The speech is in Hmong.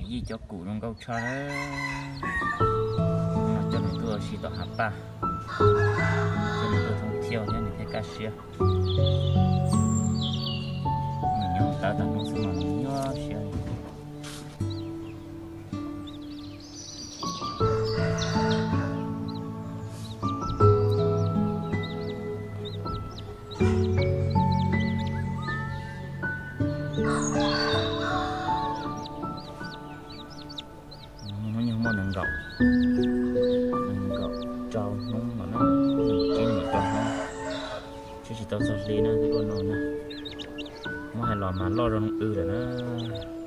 Yij cov kum zoo nkauj tshaj na. Coj nws tuaj ua si tom hav paj, coj nws tuaj thoob thiaj thiab nws thiaj kaj siab. Nws nyob tawv tag hnub xwb mas nws nyuaj siab. Hnub nyoog muaj nees nkaum, nees nkaum rau hnub no na, nees nkaum tsib nees nkaum rau hnub. Tsheb tsis tau txog hli na, twb luaj no na. Muab hais los mas loj zoo li w lawm na.